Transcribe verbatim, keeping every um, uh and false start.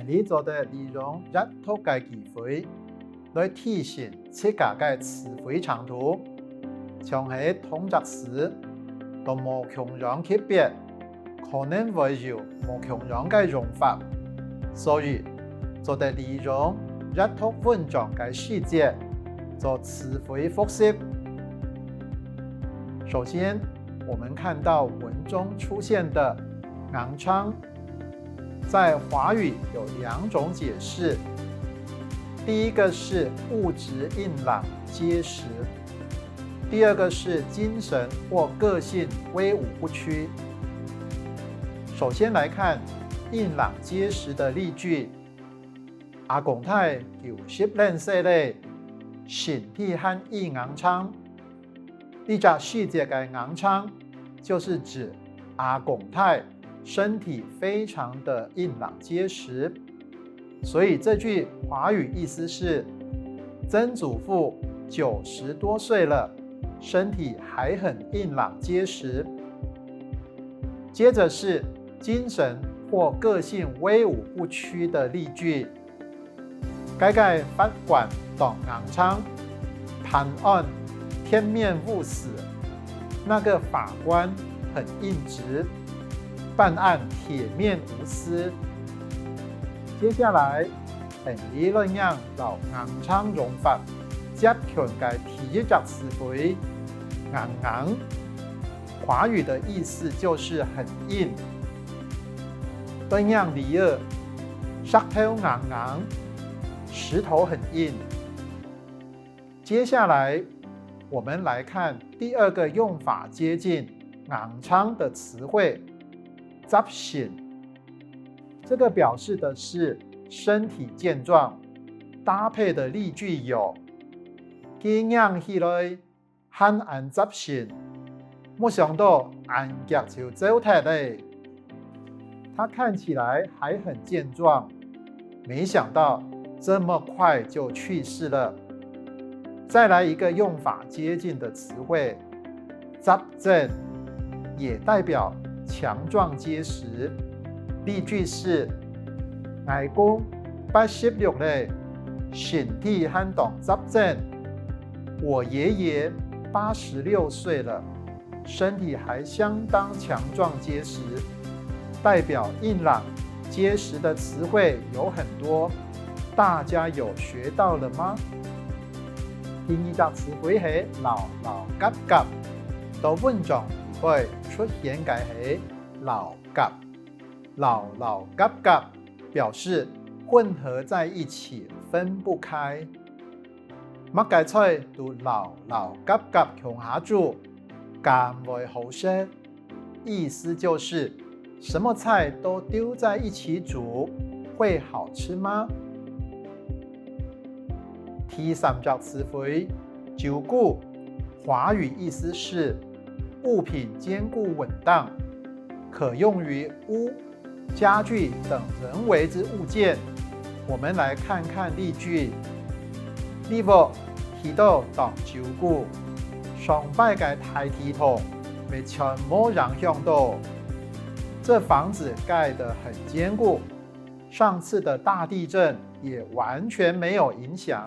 你做得利用閱讀个機會，來提升自家个詞彙程度，像係同隻詞，都無共樣級別，可能會有無共樣个用法。所以，做得利用閱讀文章个時節，做詞彙複習。首先，我們看到文中出現的硬撐，在華語有兩種解釋。第一個是物質硬朗結實，第二個是精神或個性威武不屈。首先來看硬朗結實的例句。阿公太九十零歲了，身體還異硬撐。這隻時節个硬撐，就是指阿公太身體非常的硬朗結實。所以這句華語意思是，曾祖父九十多歲了，身體還很硬朗結實。接著是精神或個性威武不屈的例句。該个法官當硬撐，判案鐵面無私，那個法官很硬直，辦案鐵面無私。接下來，𫣆俚來唸摎硬撐用法接近个第一隻詞彙，硬硬。華語的意思就是很硬。來唸例仔，石頭硬硬，石頭很硬。接下來，我們來看第二個用法接近硬撐的詞彙，紮身。這個表示的是身體健壯，搭配的例句有：佢硬起來，還恁紮身，無想到恁遽就走忒了。他看起來還很健壯，沒想到這麼快就去世了。再來一個用法接近的詞彙，紮整，也代表強壯結實。例句是：𠊎公八十六了，身體還當紮整。 我爺爺八十六歲了，身體還相當強壯結實。代表硬朗、結實的詞彙有很多，大家有學到了嗎？第二隻詞彙係摎摎合合，到文章裡背出現个係摎合。摎摎合合表示混合在一起，分不開。 麼个菜都摎摎合合共下煮，敢會好食？意思就是，什麼菜都丟在一起煮，會好吃嗎？第三隻詞彙，酒牯，華語意思是物品堅固穩當，可用於屋、 家具等人為之物件。我們來看看例句。這屋起到當酒牯，上擺个大地動乜全無影響到。這房子蓋得很堅固，上次的大地震也完全沒有影響。